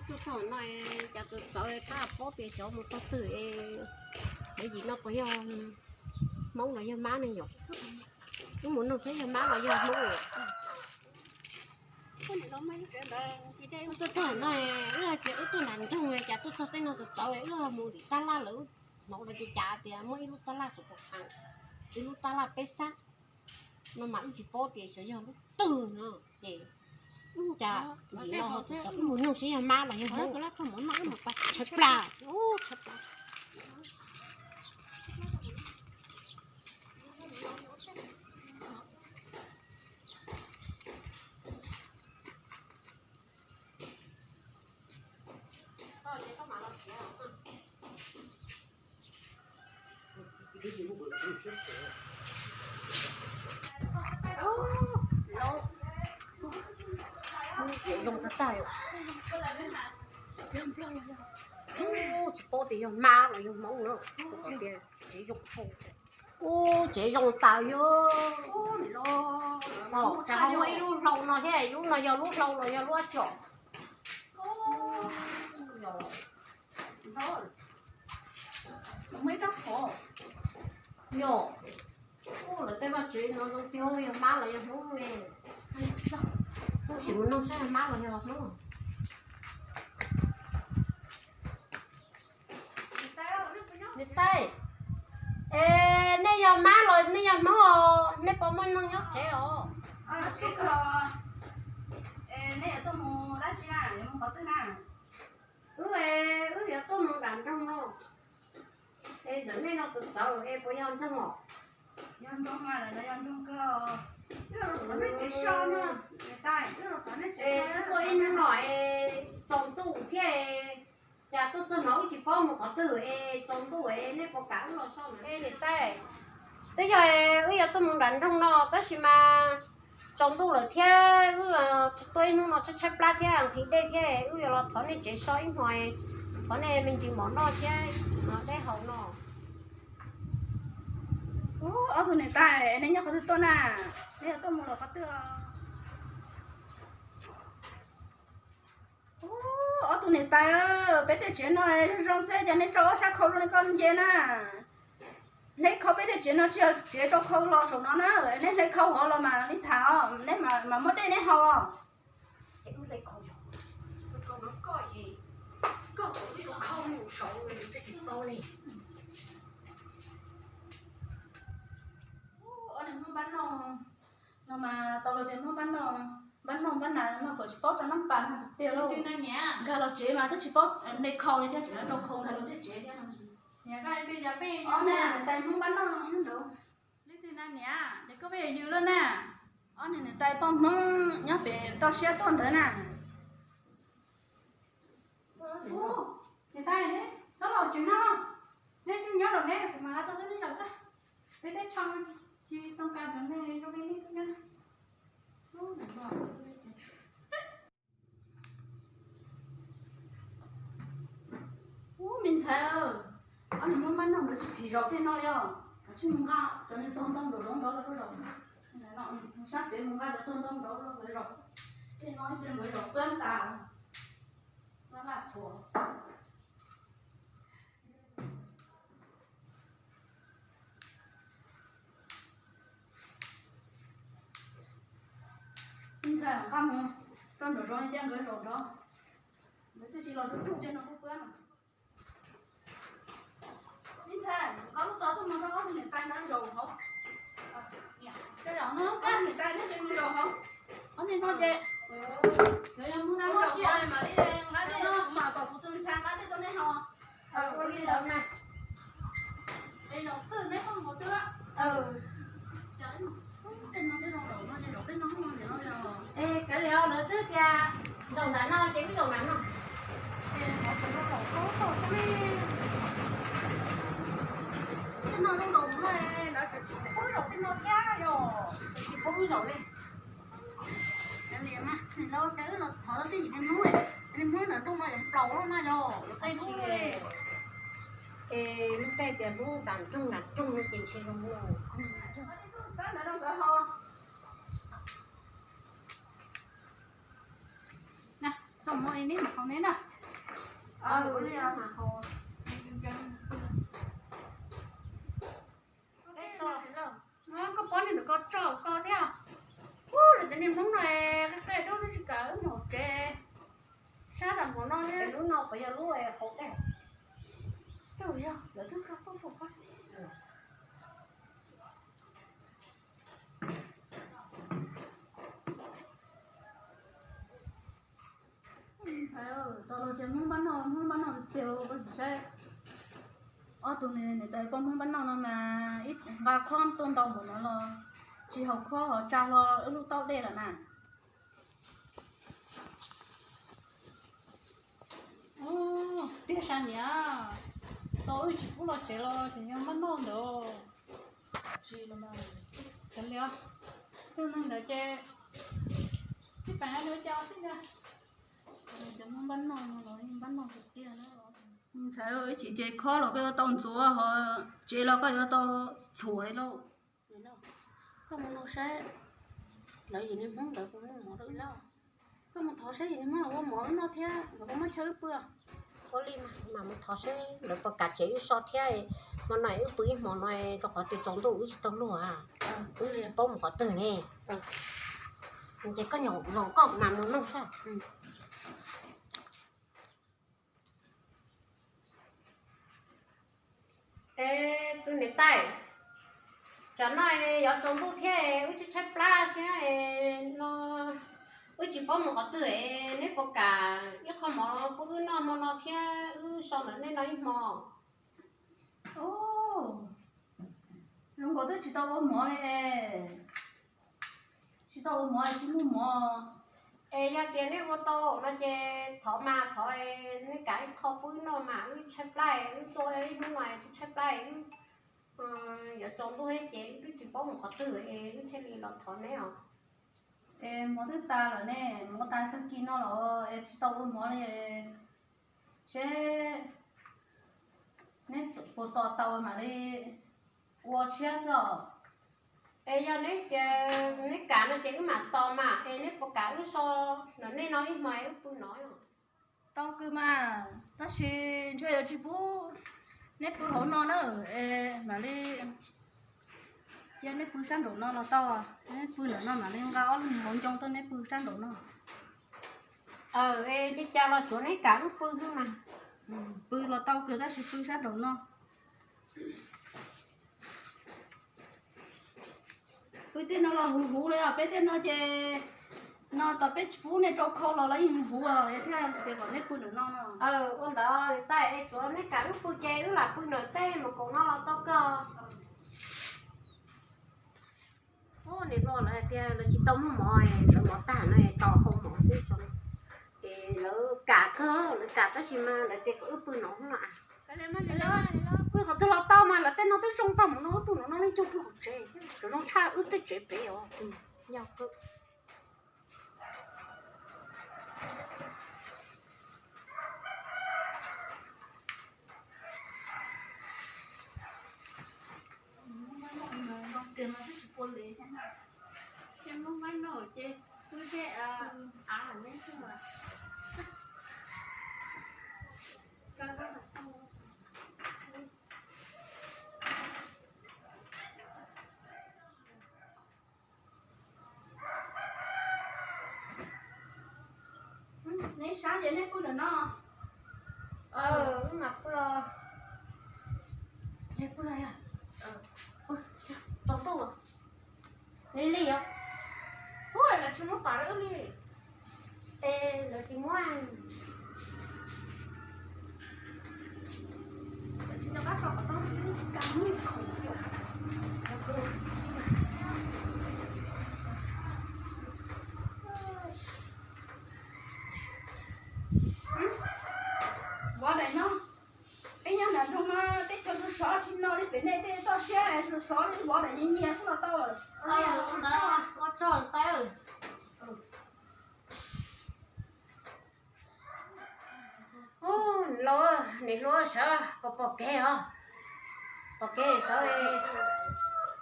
Tuaj txog no cas txawv txawv, pab paub tias xyov mus tog twg es. Lawv yim no puas yog Hmoob los yog Mab ne yom? Wb mus noog saib yog Mab los yog Hmoob. Tuaj txog no, wb hais tias wb tuaj nram nroog, cas tuaj txog tej no txawv txawv, wb mus tim tab laj lawm. Hnov lawv tias cas tias muaj ib lub tab laj saum pov hav, ib lub tab laj peb xab no mas wb tsis paub tias xyov yog lub twg no ces wb cas yim no ho txawv txawv, wb mus noog saib yog Mab los yog Hmoob. Tshaib plab, tshaib plab. Tsev zoo tag tag, tsis paub tias yog Mab los yog Hmoob na, tias tsev zoo dhau. Ub, tsev zoo tas yog. Tsam ho muaj ib lub hlau no thiab, lub no yog lub hlau los yog lub tsom. Yog, lawv tej vaj tsev no zoo tiag, yog Mab los yog Hmoob ne. Sim mus noog saib yog Mab los yog Hmoob. Niam tais, es nej yog Mab los nej yog Hmoob os? Nej puas muaj neeg nyob tsev os? Nej yuav tuaj mus dab tsi na? Yuav mus qhov twg na? Wb, wb yuav tuaj mus nram nroog no. Es ntawm nej no txawv txawv es puas yog nroog os? Yog nroog mas, lawv yog nroog kawg. Wb los thov nej tsev so no. Wb los thov nej tsev so, twb tuaj ib hnub no es tsaus ntuj thiab, cas tuaj txog no wb tsis paub mus qhov twg es tsaus ntuj es nej puas kam wb los so no? Niam tais, twb yog wb yuav tuaj mus nram nroog no tab sis mas tsaus ntuj lawm thiab wb tuaj ib hnub no tshaib tshaib plab thiab nqhis dej thiab, wb yuav los thov nej tsev so ib hmo, thov nej me ntsis mov noj thiab dej haus no. Ub, ob tug niam tais, nej nyob qhov twg tuaj na? Nej yuav tuaj mus lawm qhov twg? Ub, ob tug niam tais, peb tej tsev no zoo zoo xwb ces nej rau ob sab khau zoo li koj nce na. Hle khau peb tej tsev no tsis yog tsev rau khau los saum no na, nej hle khau hov los mas li tham, nej mas muaj dej nej haus. Ces wb hle khau yog, koj hle khau saud twb tsis paub li. Ob niag Hmoob npab noog no mas tau luag tias Hmoob npab noog, npab noog npab nas no fawm tsis paub rau nab pas no tiag lauj. Nkag los tsev mas twb tsis paub hle khau li thiab, tseem rau khau nkag rau tej tsev thiab. Ob niag niam tais Hmoob npab noog nyob nraud. Leej twg na niam, ces koj pheej yuav yws luaj na. Ob niag niam tais poj Hmoob nyob pem toj siab tuaj ntawd na. Niam tais, neb txhob los tsev no, neb tsuas nyob los neb, kuv mam li tuaj neb zaum xwb. Peb teb chaws tsis tau kas cov me zoo li neb nyob. Ub, me ntxhais, ob niag Hmoob npab noog lawv tsis phim zaum tej no li os. Kav tsij mus nqa cov niag tog ntoo nraum zoov nraud los zaum. Sab pem mus nqa cov tog ntoo nraud los zaum. Tej no ib pliag nkawd zaum tuab tas. Laj laj txhua. Me ntxhais, nqa mus rau nraum zoov cia nkawd zaum nraud. Nkawd twb tsis los tsuj tsuj cia no kuj puab no. Me ntxhais, nqa lub tog tuaj mus rau ob tug niam tais ntawd zaum hauv. Ob tug niam tais neb zaum hauv. Ob niag no ces, ua tsis mam li nqa dej, kuv mam kom kuv tus me ntxhais nqa dej tuaj neb haus. Ua li ntawd mas. Es zaum twg neb pheej mus twg? Es kav liam, lawv twb tias zaum nram no ces wb zaum nram no. Tej no zoo zaum no, lawv tseem tsis pub zaum tej no thiab yom, tseem tsis pub wb zaum li. Kav liam mas, lawv tias wb los thov lawv twb yim niag Hmoob, niag Hmoob nram nroog no yuav plaus lawm na yom, yuav qe tsis. Es lub caij tias lub nram nroog nram nroog no ces ntshe zoo. Txhob mus es neb mus haus neb na. Koj pom niag ntawm ko tso koj thiab. Ub, lawv cov niag Hmoob no qe qe dub twb tsis kam wb mus hauv tsev, sab tas hmo no thiab. Lub no puas yog lub hauv dej? Twb yog, lawv twb qhia pub rau koj. Ntxhais, tau los tias Hmoob npab noj, Hmoob npab noj tiag tiag, koj tsis saib. Ob tug niam tais poj Hmoob npab noj no mas ib nqa khob tuaj ntau npaum no los tsis haus khob ho tsa hlo wb lub taub dej lawm na. Tiag sas niam, tau wb tsis pub los tsev los tseem yog npab noj ntawd. Tsis los mas, li, tus neeg ntawd ces xij peem li cas xij ntag. Cov Hmoob npab noj no los npab noj tiag tiag na. Ntxhais, ib chim ces khob los koj yuav tau ntxuav ho tsev los koj yuav tau txhuam li lauj. Koj mus nug saib, lawv yim niag Hmoob ntawd puas muaj mov rau wb noj? Koj mus thov saib yim niag Hmoob los ua mov wb noj thiab nkawd puas muaj chaw wb pw. Ua li mas, mam mus thov seb lawv puas kam tsev wb so thiab. Hmo no wb pw ib hmo no rau qhov tias tsaus ntuj wb tsis tau luag, wb tsis paub mus qhov twg ne. Ces koj nyob zoo koj mam mus nug saib. Es tus niam tais, tsam no yuav tsaus ntuj thiab wb tshaib tshaib plab thiab no, wb tsis paub mus qhov twg es neb puas kam ib qho mov pub wb noj hmo no thiab wb so ntawm nej no ib hmo? Zoo nkaus twb tsis tau ua mov li. Tsis tau ua mov, tsis muaj mov. Es yog tias neb ua tau no ces thov mas thov, neb kam ib qho pub wb noj mas wb tshaib plab, wb tuaj ib hnub no tshaib plab, wb yuav tsaus ntuj thiab ces wb twb tsis paub mus qhov twg es wb thiaj li los thov neb os. Es mov twb tas lawm ne, mov tas tag kis no los es tsis tau ua mov li. Seb neb puas tos tau mam li ua tshiab xwb os. Es yog neb tias neb kam no ces wb mam tos mas, es neb puas kam wb so ntawm nej no ib hmo es wb pw no? Tau kawg mas, tab sis ntshe yuav tsis pub neb pw hauv no na, es mam li cia neb pw sab nraum no los tau. Neb pw ntawm no mam li nqa ob lub hauv ncoo tuaj neb pw sab nraum no. Aw, es li cas los tsuav neb kam wb pw xwb mas. Pw los tau kawg tab sis pw sab nraum no. Pw tej no los huv huv li os, peb tej no ces no tos peb tsis pub nej rau khau los los yeej huv huv os, thiaj tias kom neb pw nram no. Ua ntawd tais es tsuav neb kam wb pw ces wb lam pw nram tej mus kaum no los tau kawg. Ub, niam hluas lawv hais tias lawv tsis tau muaj mov, lawv mov tag no tos hau mov xwb tso. Es lawv kam kawg, lawv kam tab sis mas lawv tias kom wb pw no no. Pw qhov twg los tau mas lawv tej no twb zoo tag mus no, wb pw no no leej twg pw hauv tsev, cov zoo tshaj wb tej tsev pem os. Neb sab ces neb pw ntawm no. Wb mam pw. Pw, tsaus ntuj li li os. Ub, lawv tsis muab pam rau wb li. Es lawv tsis muab. Vov daim no. Peb nyob nram nroog no teb chaws sov sov tsis no li pem nej tej toj siab sov sov li vov daim nyias nyias xwb los tau lawm. Ua tsaug tais. Ub, niam hluas sawv pom pom kev os. Pom kev sawv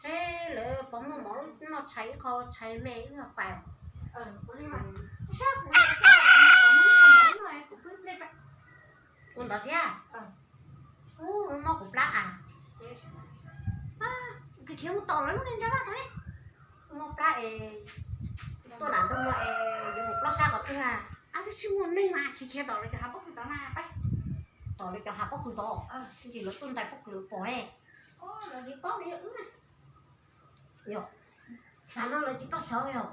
seb lawv puas muaj mov noj tshais ib qho tshais me wb pais. Kuv Los thiab. Mob kuv plab a. Khiav mus tom lawv lub niag ntsa laj tag li. Mob plab es tuaj nram nroog no es yuav mus plob sab qhov twg a? Twb tsis muaj neeg mas khiav khiav tom lawv cov hav pob kws tod na. Tom lawv cov hav pob kws tod, ntsis lawv tuaj ntais pob kws pom e. Yog, tsam no lawv tsis tau sawv yog.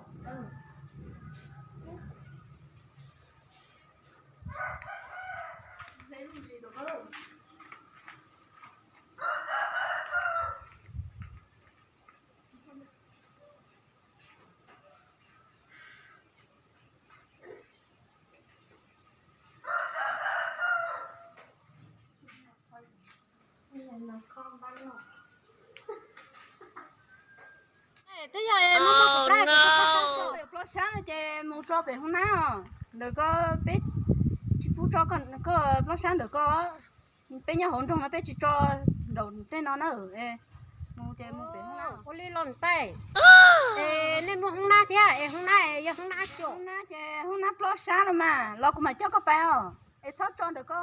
Twb yog plob sab no ces mus tso pem hoob nab os. Ntawm ko peb tsis pub tso koj plob sab ntawm ko. Peb nyob hauv nroog no peb tsis tso nraum tej no na. Mus ces mus pem hoob nab. Ua li los ntais. Es nej muaj hoob nab thiab es hoob nab yog hoob nab tso? Hoob nab ces hoob nab plob sab no mas los kuv mam coj koj pais os. Es txhob tso ntawm ko.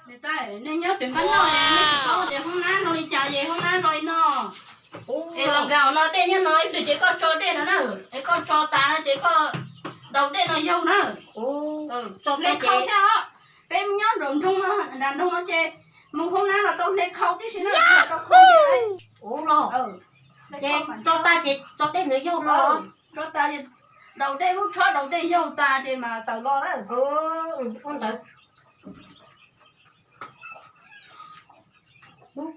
Niam tais, nej nyob pem npab noj es nej tsis paub tias hoob nab nyob li cas es hoob nab nyob li no. Es los nkaus no dej nyob no ib pliag ces koj tso dej no na. Es koj tso tas no ces koj daus dej no yaug na. Hle khau thiab os. Peb nyob nraum nroog no, nram nroog no ces mus hoob nab los tau hle khau tib si na, tau khau. Ua los, ces tso tas ces tso dej ntawd yaug no. Tso tas ces daus dej, lub tshuab daus dej yaug tas ces mas tawm los na. Ua ntawd. Mus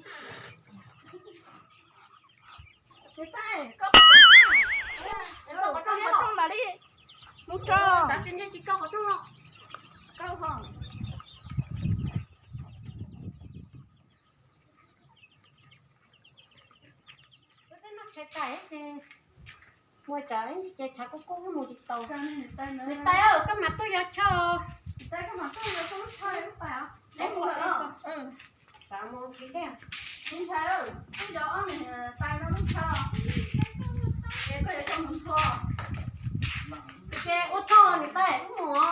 tso. Ua cas ces tshav kub kub mus tsis tau. Niam tais, koj mam tuaj yos chaw. Mus ntawm no. Mus ntawm no. Mus ntxhais, twb yog ob niam tais no lub chaw. Es koj yuav coj mus ntxhua. Ces ua tsaug niam tais, wb mus.